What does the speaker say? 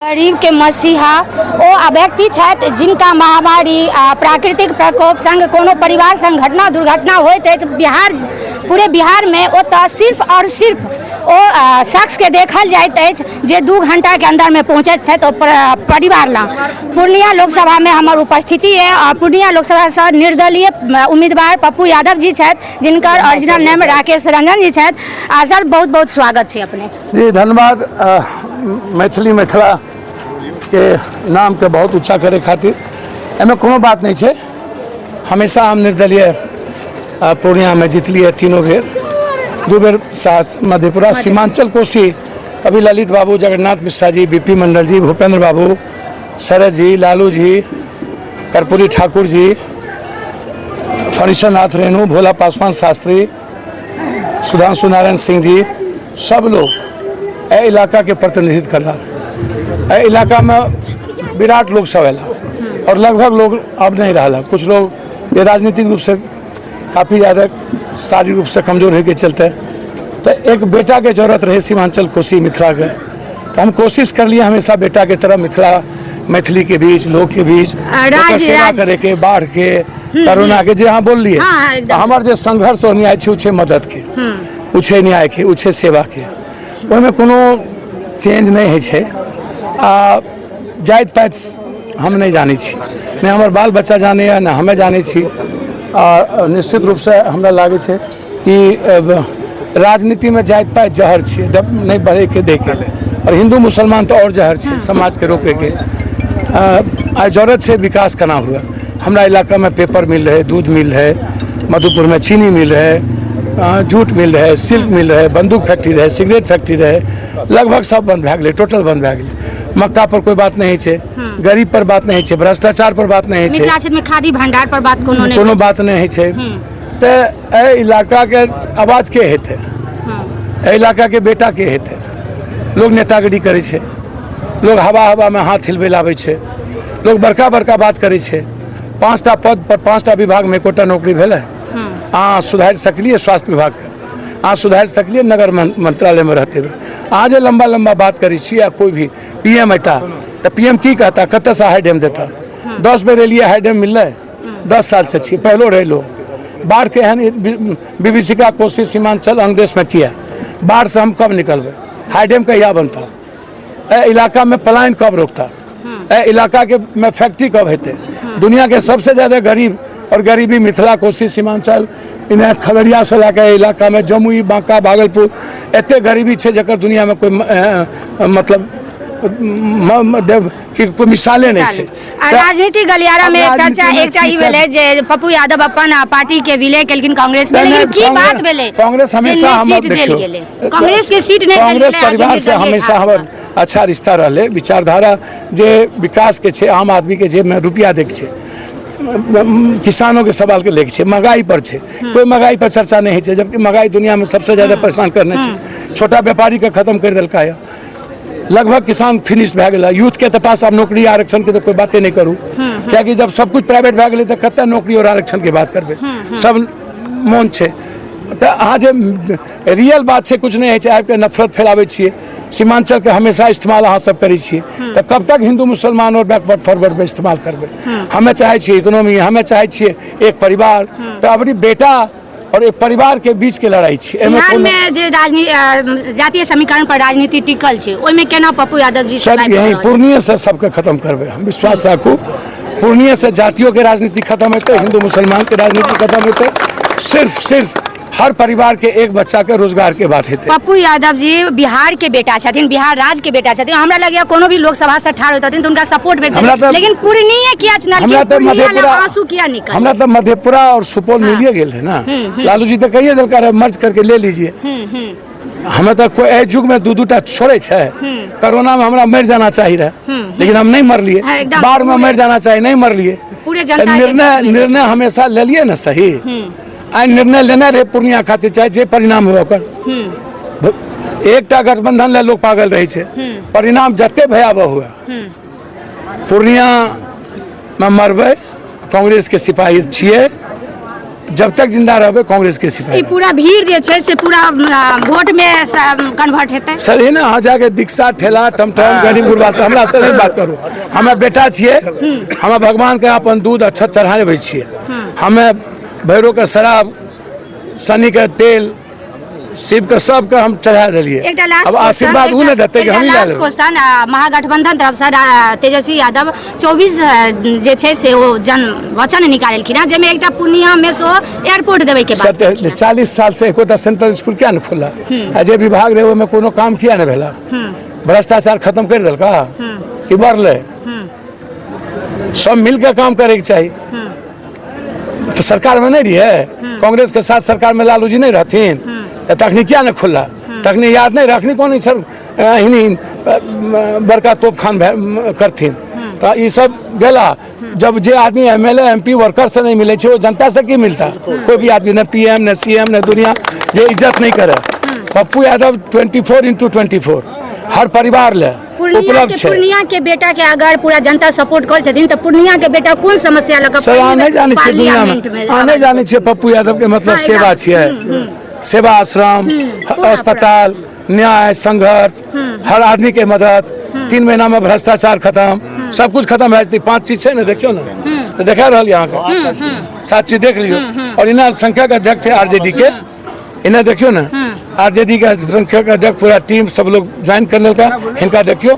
गरीबके मसीहा ओ व्यक्ति छथि जिनका महामारी आ प्राकृतिक प्रकोप संग कोनो परिवार संग घटना दुर्घटना होइत अछि बिहार पूरे बिहारमे ओतऽ सिर्फ आओर सिर्फ ओ शख्सके देखल जाइत अछि जे 2 घंटाके अन्दरमे पहुँचैत छथि ओ परिवार लग। पूर्णिया लोकसभामे हमर उपस्थिति अइ आओर पूर्णिया लोकसभासँ निर्दलीय उम्मीदवार पप्पू यादव जी छथि जिनकर ओरिजिनल नेम राकेश रंजन जी छथि। आ सर बहुत बहुत स्वागत छै अपनेके। जी धन्यवाद। मैथिली मिथिला के नामके बहुत ऊँचा करे खातिर एहिमे कोनो बात नहीं छै। हमेशा हम निर्दलीय पूर्णियामे जीतलियै तीनों बेर, 2 बेर मधेपुरा सीमांचल कोसी, कभी ललित बाबू, जगन्नाथ मिश्रा जी, बी पी मंडल जी, भूपेंद्र बाबू, शरद जी, लालू जी, कर्पूरी ठाकुर जी, फणीश्वरनाथ रेणु, भोला पासवान शास्त्री, सुधांशु नारायण सिंह जी, सब लोग एहि इलाकाके प्रतिनिधित्व करला। एहि इलाकामे विराट लोग सब अयला और लगभग लोग अब नहीं रहा। कुछ लोग ये राजनीतिक रूप से काफ़ी ज़्यादा शारीरिक रूप से कमजोर होके चलते, तो एक बेटा के जरूरत रहे सीमांचल कोसी मिथिला के, तो हम कोशिश कर लिए हमेशा बेटा के तरह मिथिला मैथिली के बीच, लोग के बीच ओकर सेवा करे के, बाढ़ के, करोना के, जे अहाँ बोललिए, हमर जे संघर्ष और न्याय छै, उ छै मदद के, उ छै न्याय के, उ छै सेवा के, ओहिमे कोनो चेंज नहि होइ छै। आ जाति पाति हम नहि जानै छी, नहि हमर बाल बच्चा जानैए, नहि हमे जानै छी। आ निश्चित रूपसँ हमरा लागै छै कि राजनीतिमे जाति पाति जहर छियै, नहि बढ़ैके दैके, आओर हिन्दू मुसलमान तऽ आओर जहर छै समाजके रोकैके। आइ जरूरत छै विकास केना हुए। हमरा इलाकामे पेपर मिल रहै, दूध मिल रहै, मधुपुरमे चीनी मिल रहै, जूट मिल रहै, सिल्क मिल रहै, बंदूक फैक्ट्री रहै, सिगरेट फैक्ट्री रहै, लगभग सब बंद भए गेलै, टोटल बंद भए गेलै। मक्का पर कोई बात नहीं छै, गरीब पर बात नहीं छै, भ्रष्टाचार पर बात नहीं छै, मिथिला क्षेत्र में खादी भंडार पर बात कोनो नहीं, कोनो बात नहीं छै। तऽ एहि इलाकाके आवाज के हेतै, एहि इलाकाके बेटा के हेतै? लोग नेतागिरी करै छै, लोग हवा हवामे हाथ हिलबै लाबै छै, लोग बड़का बड़का बात करै छै। 5टा पद पर 5टा विभागमे एकोटा नौकरी भेलै? अहाँ सुधारि सकलियै स्वास्थ्य विभागके? अहाँ सुधारि सकलियै नगर मंत्रालयमे रहते हुए? अहाँ जे लम्बा लम्बा बात करै छी, आ कोइ भी पी एम अयता तऽ पी एम की कहता? कतऽसँ हाई डैम देता? 10 बेर एलियै, हाई डैम मिललै? 10 सालसँ छियै, पहिलो रहै लोग। बाढ़के एहन विभीषिका कोसी सीमांचल अंग देशमे किया? बाढ़सँ हम कब निकलबै? हाई डैम कहिया बनता? एहि इलाकामे पलायन कब रोकता? एहि इलाकाके में फैक्ट्री कब हेतै? दुनियाके सबसे ज़्यादा गरीब और गरीबी मिथिला कोसी सीमांचल, इन्हें खगड़िया से लए कऽ इलाकामे जमुई, बांका, भागलपुर, एते गरीबी छै जकर दुनियामे कोई मतलब कि कोई मिसाले नहीं छै। आ राजनीतिक गलियारा में चर्चा एकटा ई भेलै जे पप्पू यादव अपन पार्टी के विलय केलखिन कांग्रेस में, लेकिन की बात भेलै? कांग्रेस हमेशा हमर देखियौ, कांग्रेस के सीट नहीं कांग्रेस परिवार से हमेशा हमर अच्छा रिश्ता रहलै। विचारधारा जे विकास के छै, आम आदमी के जेब में रुपया दैके छै, किसानों के सवाल के लेके छै, महंगाई पर छै, कोई महंगाई पर चर्चा नहीं होइ छै, जबकि महंगाई दुनिया में सबसे ज्यादा परेशान करने छै। छोटा व्यापारी के खत्म कर देलका यऽ, लगभग किसान फिनिश भए गेल। यूथ के तऽ पास आब नौकरी आरक्षण के तऽ कोई बाते नहीं करू, कियाकि जब सब कुछ प्राइवेट भए गेलै तऽ कतऽ नौकरी और आरक्षण के बात करबै, सब मोन छै। तऽ अहाँ जे रियल बात छै, कुछ नहीं होइ छै, आबिके नफरत फैलाबै छियै। सीमांचल के हमेशा इस्तेमाल अहाँ सब करै छियै, तऽ कब तक हिंदू मुसलमान और बैकवर्ड फॉरवर्ड में इस्तेमाल करबै? हमे चाहै छियै इकोनॉमी, हमे चाहै छियै एक परिवार, तऽ अबरी बेटा और एक परिवार के बीच के लड़ाई छै। एहिमे बिहार में जे राजनीति जातीय समीकरण पर राजनीति टिकल छै, ओहिमे केना पप्पू यादव जी सर यही पूर्णिया से सबके खत्म करबै हम, विश्वास राखू। पूर्णिया से जातियों के राजनीति खत्म हेतै, हिंदू मुसलमान के राजनीति खत्म हेतै, सिर्फ सिर्फ हर परिवार के एक बच्चा के रोजगार के बात हेतै। पप्पू यादव जी बिहार के बेटा छथिन, बिहार राज्य के बेटा छथिन। हमरा लगैया कोनो भी लोकसभा से ठाढ़ होइत हथिन तऽ हुनका सपोर्ट भेट हमरा तऽ लेकिन पूर्णिया किया चुनलखिन? हमरा तऽ पूर्णिया लए मधेपुरा आंसू किया निकल? हमरा तऽ मधेपुरा और सुपौल मिलिए गेल है ना। लालू जी तऽ कहिए देलका रहे मर्ज करके ले लीजिए। हमें तऽ कोई एहि युग में दू दूटा छोड़े छै। कोरोना में हमरा मरि जाना चाही रहे, लेकिन हम नहीं मरलिए। हाँ, एकदम। बाढ़ में मरि जाना चाही, नहीं मरलिए। पूरे जनता के निर्णय हमेशा लेलिए ना सही। आइ निर्णय लेने रहे पूर्णिया खातिर, चाहे जे परिणाम हुए ओकर। एकटा गठबंधन ले लोग पागल रहे छै, परिणाम जते भयावह हुए। पूर्णिया में मरबै, कांग्रेस के सिपाही छियै, जब तक जिंदा रहबै कांग्रेस के सिपाही। ई पूरा भीड़ जे छै से पूरा वोट में कन्वर्ट हेतै। सर हे ने अहाँ जाके रिक्शा ठेला टमटम गरीब गुरबा से हमरा से नहीं बात करू। हमे बेटा छियै, हमे भगवान के अपन दूध अच्छा चढ़ाबै छियै, हमे भैरव के शराब, शनि के तेल, शिव के सबके हम चढ़ा देलियै। एकटा लास्ट अब आशीर्वाद ओ नहि देतै कि हमही लए लास्ट लेबै। क्वेश्चन, महागठबंधन तरफ से तेजस्वी यादव 24 जे छै से ओ जन वचन निकाललखिन हेँ, जाहिमे एकटा पूर्णिया में सेहो एयरपोर्ट देबै के बात सर केलखिन हेँ। 40 साल से एकोटा सेंट्रल स्कूल किया नहि खुलल? आ जे विभाग रहै ओहिमे कोनो काम किया नहि भेला? भ्रष्टाचार खत्म करि देलका कि बढ़लै? सब मिलके काम करैके चाही। तो सरकार में नहीं रहिए, कांग्रेस के साथ सरकार में लालू जी नहीं रहथिन तऽ तखनी किया नहि खुलला? तखनी याद नहीं रखनी कोन सर हिनी बड़का तोपखान करथिन तऽ ई सब गेला। जब जे आदमी M L A M P worker से नहीं मिले छै, वो जनता से की मिलता? कोई भी आदमी न पी एम न सी एम न दुनिया जे इज्जत नहीं करे। पप्पू यादव 24x24 हर परिवार ले पूर्णिया उपलब्ध के छै। पूर्णिया के बेटा के अगर पूरा जनता सपोर्ट करै छथिन तऽ पूर्णिया के बेटा कोन समस्या लऽ कऽ सर अहाँ नहि जानै छियै दुनियामे, पार्लियामेंट में अहाँ नहि जानै छियै पप्पू यादवके मतलब हाँ, सेवा छियै, सेवा आश्रम, अस्पताल, न्याय, संघर्ष, हर आदमी के मदद, 3 महीना में भ्रष्टाचार खत्म, सब कुछ खत्म भए जेतै। 5 चीज छै ने, देखियौ ने, तऽ देखा रहल यऽ अहाँके 7 चीज देख लियौ। और इना अल्पसंख्यक अध्यक्ष छै आरजेडी के, इन्हें देखियौ ने आरजेडी के अल्पसंख्यक अध्यक्ष, पूरा टीम सब लोग ज्वाइन कर लेलका। हिनका देखियौ,